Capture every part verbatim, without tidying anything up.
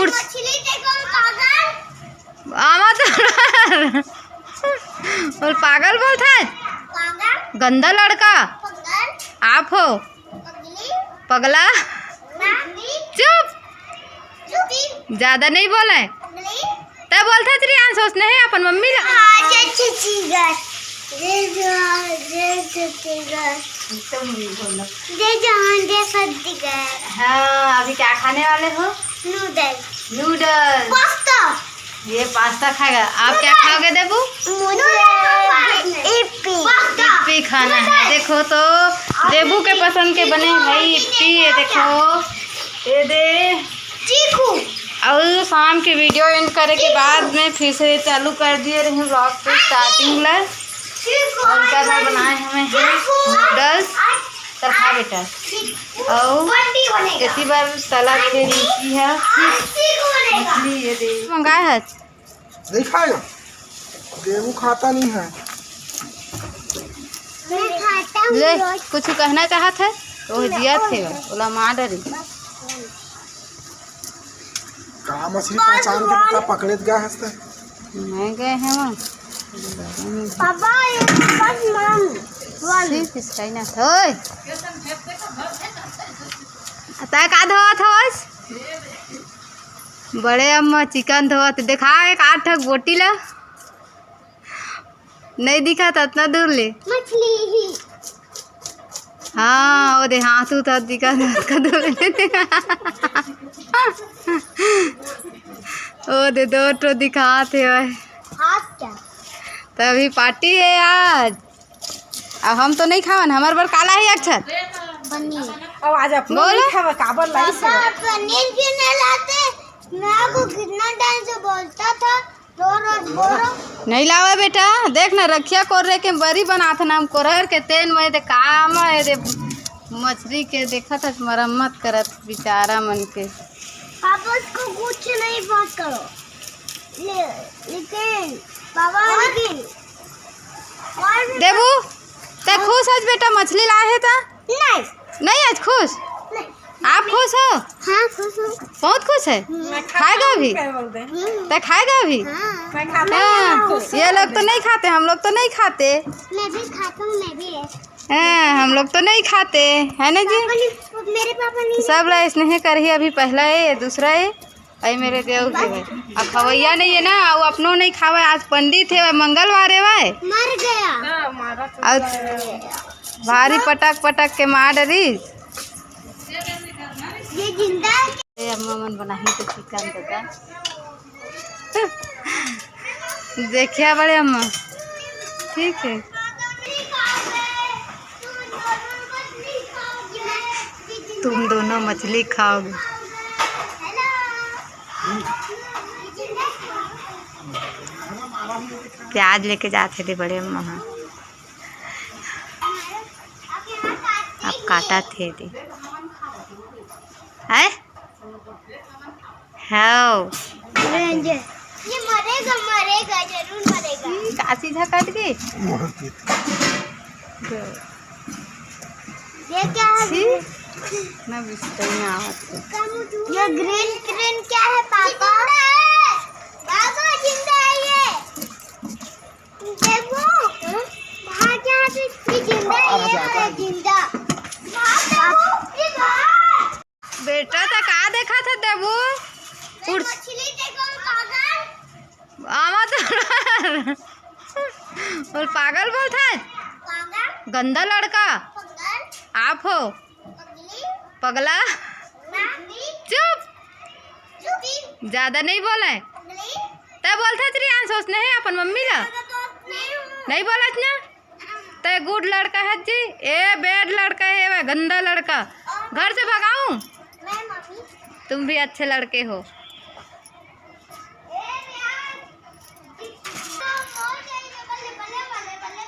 मछली देखो पागल। आमा तो बोल, पागल बोलत हस। पागल। गंदा लड़का। पागल। आप हो। पगली। पगला। ना। चुप। चुप। ज्यादा नहीं बोले। पगली। तैं बोलत हस रियांश, ओसने हे अपन मम्मी ला। हाँ, जय छत्तीसगढ़। जय जवान, जय छत्तीसगढ़। तुम भी बोलो। जय जवान, जय छत्तीसगढ़। हाँ, अभी क्या खाने वाले हो? नूडल। नूडल। पास्ता। ये पास्ता खाएगा। आप क्या खाओगे देबू? मुझे इप्पी। इप्पी खाना है। देखो तो, देबू के पसंद के बने भाई इप्पी। ये देखो, ये दे। चीकू। और शाम के वीडियो एंड करे के बाद में फिर से चालू कर दिए रही व्लॉग के स्टार्टिंग ला। चीकू। और उनका मैं बनाए हुए हैं नूडल्स। चल खा बेटा। और इसी बार तला के लीची है। मछली ये दे। मंगाए है। नहीं खाएगा। देबू खाता नहीं है। मैं खाता हूँ ले, रोज। कुछ कहना चाहत है? वो जिया थे, ओला मार डरी। का मछली पहचान के पता पकड़े गए हंसते? मैं गए हैं वो। पापा, ये बस मम, वन। सिर्फ इसका ही ना था। ओए। तैं का धोवत हवस? बड़े अम्मा चिकन धोवत, देखा एक आठ ठक बोटी ला। नहीं दिखा था इतना दूर ले। मछली ही। हाँ, वो दे हाथ उठा दिखा था इतना दूर ले। वो दे दो ठो दिखात हे भाई। हाथ क्या? तभी पार्टी है आज। अब हम तो नहीं खावन, हमर बर काला है अक्षत। पनीर। अब आज अपनो बोलो। नहीं खावा, काबर लाई से? पापा पनीर भी नहीं लाते, मैं आपको कितना टाइम से बोलता था, दो रोज बोलो। नहीं लावे बेटा, देख ना रखिया कोर्रे के बरी बनात ना, हम कोरहर के तेल में दे काम है दे मछली के देखत हस मरम्मत करत बेचारा मन के। पापा उसको कुछ नहीं बात करो। ले, लेकिन पापा और लेकिन और भी देबू, तैं खुश हस बेटा मछली लाए हे त? नहीं। नहीं आज खुश? नहीं। आप खुश हो? हाँ, खुश हूँ। बहुत खुश है? हम्म। खाएगा अभी? हम्म। तैं खाएगा अभी? हाँ। हाँ, ये लोग तो नहीं खाते, हम लोग तो नहीं खाते। मैं भी खाता हूँ, मैं भी है। हाँ, हम लोग तो नहीं खाते, है ना जी? पापा ने, मेरे पापा ने तो सब ला स्नेह करही, अभी पहला है, ये दूसरा है। अई मेरे देव के भाई। अब खवैया नहीं है ना, वो अपनो नहीं खावे। आज पंडित है, मंगलवार है भाई। मर गया। और भारी पटक पटक के मार डरी। ये जिंदा है। ए अम्मा मन बनाही तो चिकन दादा। देखिया बड़े अम्मा, ठीक है। तुम दोनों मछली खाओगे। प्याज लेके जात हे दे बड़े अम्मा ह। अब काटत हे दे। आय? हव। ये मरेगा, मरेगा, जरूर मरेगा। हम्म, का सीधा काट के? ये क्या है? छी, ना बिस्तर में आवत है। ये ग्रीन, ग्रीन क्या है पापा? बाबा, जिंदा है ये। देखो, भाग यहाँ से, ये जिंदा है, ये वाला जिंदा। भाग, देखो, ये भाग। बेटा, त का देखत हे देबू? कुछ मछली देखो, पागल। आवा तो बोल, पागल बोलत हे। पागल। गंदा लड़का। पागल। आप हो। पगली। पगला। पगली। चुप। चुप। ज्यादा नहीं बोले। पगली। तैं बोलत हस रियांश, ओसने हे अपन मम्मी ला। ज्यादा तो नहीं हूँ। नहीं बोलत ना। तैं गुड लड़का है जी, ए बैड लड़का है, वह गंदा लड़का, घर से भगाऊं? तुम भी अच्छे लड़के हो।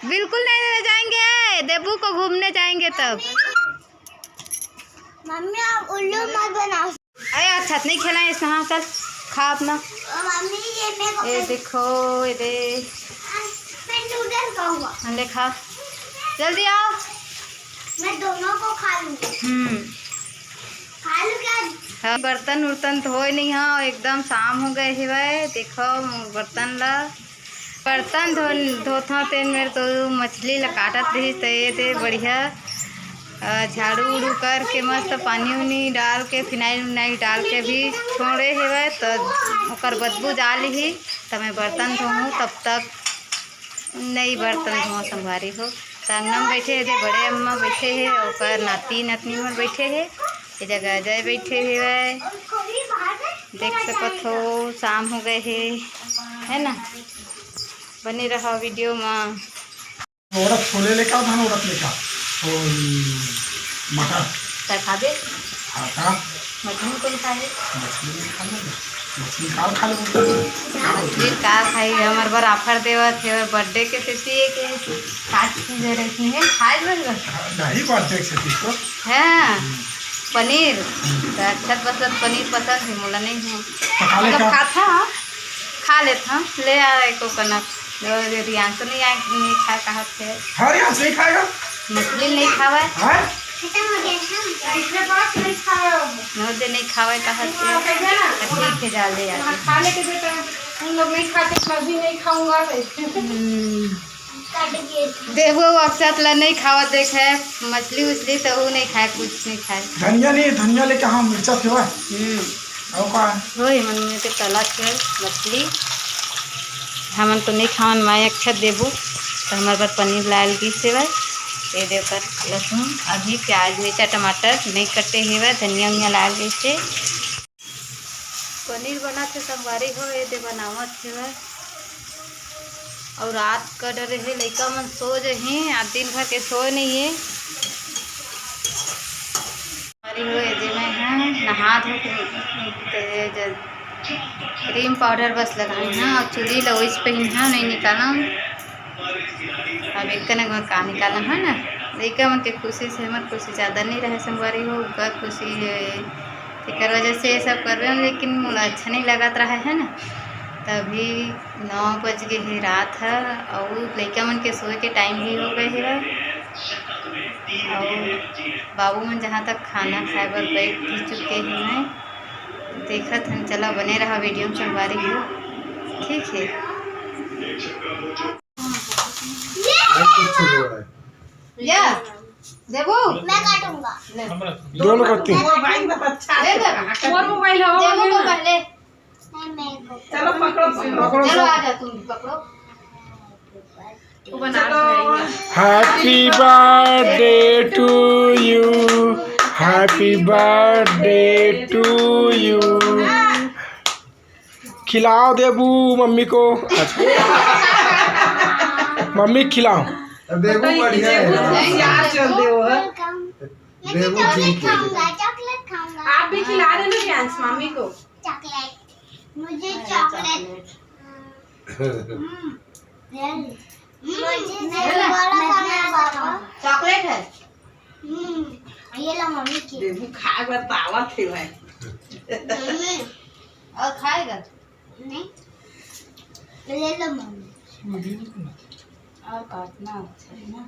बिल्कुल नहीं ले जाएंगे, देबू को घूमने जाएंगे तब। मम्मी, आप उल्लू मत बनाओ। अरे, अच्छा, नहीं खेला है इसमें। हाँ, चल, खा अपना। मम्मी, ये मेरे को ए, देखो, ये दे। मैं नूडल खाऊंगा। हाँ, ले, खा। जल्दी आओ। मैं दोनों को खा लूंगी। हम्म। खा लूं क्या? हाँ, बर्तन उर्तन धोए नहीं हव, एकदम शाम हो गए हेवय। देखो बर्तन ला, बर्तन धो धोथव तेन मेर तो मछली ला काटत रहिस, त ये दे बढ़िया, अ, झाड़ू उड़ू करके मस्त पानी उनी डाल के, फिनाइल उनाइल डाल के भी छोड़े हेवय, त ओकर बदबू जा लिही, त मैं बर्तन धोहूँ तब तक। नई बर्तन धोवा संगवारी हो। त अंगना में बैठे हे, जे बड़े अम्मा बैठे हे, ओकर नाती नतनी मन बैठे हे, ये जगह अजय बैठे हेवय। देख सकत हो, शाम हो गए हे, है ना? बने रहो वीडियो में। औरत छोले लेकर, धान औरत लेकर, और मटर। क्या खाबे? हाँ, का? मछली कौन खाए? मछली नहीं खाना है। मछली का खा ले? मछली का खाई? हमर बर offer देवत हे, और birthday के सेती एक काट चीज रही है, खाए बर बस। नहीं, birthday के सेती तो। हाँ, पनीर। हम्म। तो अच्छा, बस पनीर पसंद है, मोला नहीं है। पका ले मतलब का? खाता, खा लेत हन, ले आ एको कनक। वो रियांश नहीं आए, नहीं खाए कहा थे। हाँ, रियांश नहीं खाएगा। मछली नहीं खावे। हाँ? खत्म हो गया ना। पिछले बार नहीं खाया होगा। नौ दिन नहीं खावे कहा थे। हाँ, कह देना। तो ठीक है, जा ले आके। हाँ, खा लेते बेटा। उन लोग नहीं खाते, मैं भी नहीं खाऊंगा। हम्म। काट दिए। देखो, अक्षत ला नहीं खावा देखे, मछली उछली तो वो नहीं खाए, कुछ नहीं खाए। धनिया नहीं, धनिया लेके, हाँ, मिर्चा सेवा। हम्म। अउ का? होय, मन में के तला के मछली। हमन तो नहीं खावन, मैं अच्छा देबू। तो हमारे पास पनीर लायल गिस हेवय। ये दे ओकर लहसुन, अभी प्याज, मिर्चा, टमाटर नहीं कटे हेवय, धनिया उनिया लायल गिस हे। पनीर बनात हे संगवारी हो, ये दे बनावत हेवय। अउ रात का डरे हे, लइका मन सो जही, आज दिन भर के सोए नहीं है। अरे हो, ये दे मैं ह नहा धो के ते ज-, cream powder बस लगाई ह, अउ चूड़ी ला वइस पहिन ह, नहीं निकालम। अब एक कने में का निकालम है ना, लइका मन के खुशी से हमर खुशी ज़्यादा नहीं रहे संगवारी हो, उनका खुशी है, तेकर वजह से ये सब करबे, लेकिन मोला अच्छा नहीं लगत रहे है ना। तभी नौ बज गए हे रात ह, अउ लइका मन के सोए के time भी हो गए हे। अउ बाबू मन जहाँ तक खाना खाए बर बैठ भी चुके हैं, देखत हन। चला, बने रहा वीडियो में संगवारी हो, ठीक है। या, देबू? मैं काटूंगा। ले। दोनों करती। मोबाइल में अच्छा दे दे। और मोबाइल हो, देबू को पहले। चलो पकड़ो, पकड़ो। चलो, आ जा तुम भी पकड़ो। वो बना चलो। Happy birthday to you, happy birthday to you। खिलाओ देबू मम्मी को। मम्मी खिलाओ। देबू बढ़िया है। यार चल दे वो। देबू ठीक है। आप भी खिला देना प्रियांश मम्मी को। चॉकलेट, मुझे चॉकलेट। हम्म। मुझे ये वाला खाना है, पापा। चॉकलेट है। हम्म, ये लो मम्मी की। देबू खाए बर तावत है भाई। हम्म। और खाएगा? नहीं। ले लो मम्मी। और काटना अच्छा है ना।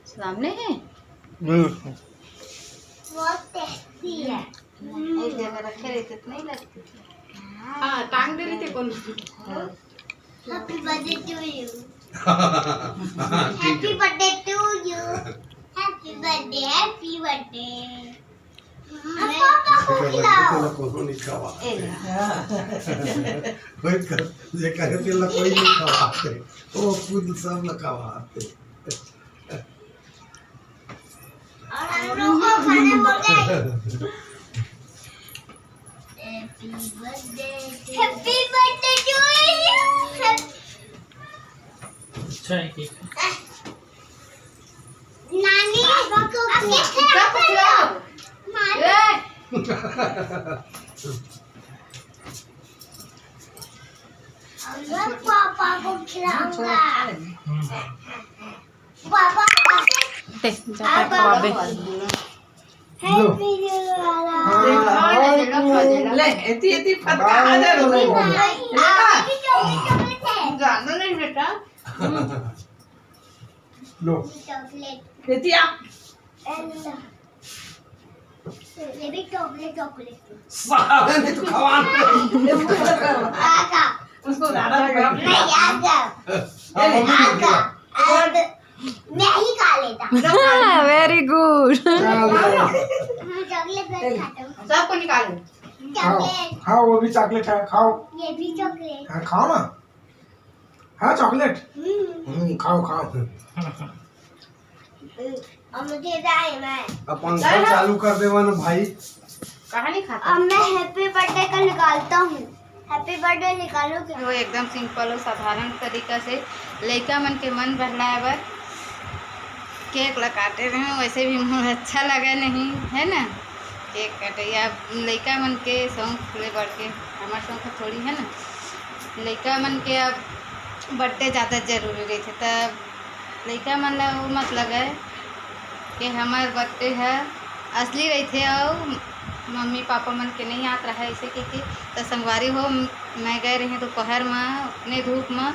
सामने है? बहुत टेस्टी है। एक जगह रखे रहते तो नहीं लगती। हाँ, टांग दे रही थी कौन? Happy birthday to you। Happy birthday to you। Happy birthday, happy birthday। Papa को खिलाओ। कोनो नहीं खावा। ए। कोई कर, जे करे तेला कोई नहीं खावा। वो खुद सब लखावा। और हम लोग को खाने बोल गए। Happy birthday to, happy birthday to you। अच्छा है cake। नानी, आपके क्या खिलाओ? नानी। ए! और मैं पापा को खिलाऊंगा। पापा, दे, जा, पापा। ले, एती, एती फटका आ जा रो। ज्यादा नहीं बेटा। लो। एती आ। ये भी चॉकलेट, चॉकलेट। साले ने तो खवा दे। आगा। उसको ज्यादा गर्म नहीं, आगा। हाँ, मम्मी को खिला। आगा। मैं ही खा लेता। Very good. चलो। हाँ, चॉकलेट मैं खाता हूँ। सबको निकालो। खाओ, चॉकलेट। खाओ, वो भी चॉकलेट है, खाओ। ये भी चॉकलेट। हाँ, खाओ ना। हाँ, चॉकलेट। हम्म, हम्म, खाओ, खाओ। और मुझे दाए मैं। अब पंखा चालू कर देवा ना भाई। कहाँ नहीं खाता? अब मैं हैप्पी बर्थडे का निकालता हूँ। हैप्पी बर्थडे निकालो क्या? वो एकदम सिंपल और साधारण तरीका से लइका मन के मन बहलाए बर केक ला काटे रहे। वैसे भी मोर अच्छा लगे नहीं है ना केक काटे, या लइका मन के शौक ले बढ़ के हमार शौक थोड़ी है ना। लइका मन के अब बर्थडे ज़्यादा जरूरी रहिथे, तब लइका मन ला वो मत लगे कि हमार बर्थडे ह असली रहिथे अउ मम्मी पापा मन के नहीं आत रहे ऐसे कहिके। त संगवारी हो, मैं गए रही दोपहर म अपने धूप म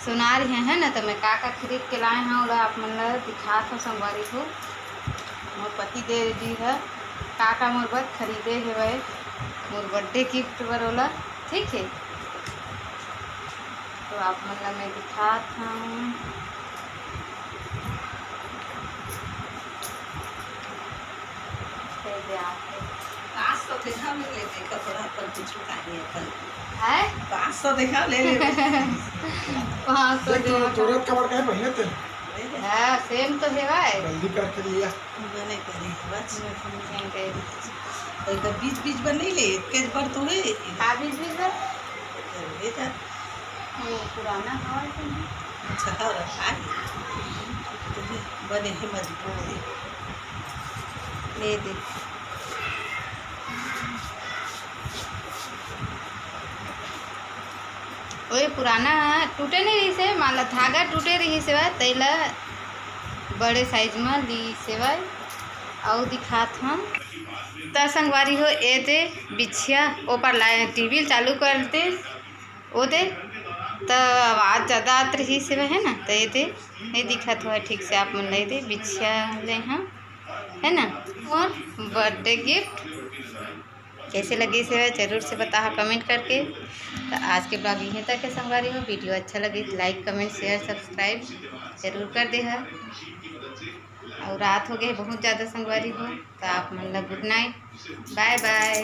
सोनार हे, है ना, त मैं का का खरीद के लाए हव ओला आप मन ला दिखात हव संगवारी हो। मोर पति देव जी ह का का मोर बर खरीदे हेवय मोर बर्थडे गिफ्ट बर ओला, ठीक हे। तो आप मन ला मैं दिखात हूँ। ये दे आप। पाँच सौ देखा मिल लेते कपड़ा पर कुछ उठाइए अपन। है? पाँच सौ देखा ले लेते। पाँच सौ देख, तू दे। तुरंत कवर काहे पहने थे? हाँ, सेम तो है भाई। जल्दी करके लिया। मैंने करी बस। सेम कह दी। एक बीच बीच पर नहीं ले, एक बार तो है। का बीच बीच में? ये था। वो पुराना हवा है। अच्छा, हाँ, हाँ। बने ही मजबूत है। ले दे। ओए पुराना टूटे नहीं रहिस हे, माला धागा टूटे रहिस हे, तैला बड़े साइज में लीस हे। अउ दिखात हन त संगवारी हो, ए दे बिछिया ओपर लाए टीवी चालू कर दे, ओ दे त आवाज ज्यादा आत रहिस हे, है ना। त ए दे नहीं दिखत हुआ ठीक से, आप मन ला ए दे बिछिया ले हम, है ना। और बर्थडे गिफ्ट कैसे लगिस हे जरूर से बताहा कमेंट करके। तो आज के ब्लॉग यहीं तक है संगवारी हो। वीडियो अच्छा लगे तो लाइक, कमेंट, शेयर, सब्सक्राइब जरूर कर दे है। और रात हो गए बहुत ज़्यादा संगवारी हो, तो आप मन ला गुड नाइट, बाय बाय।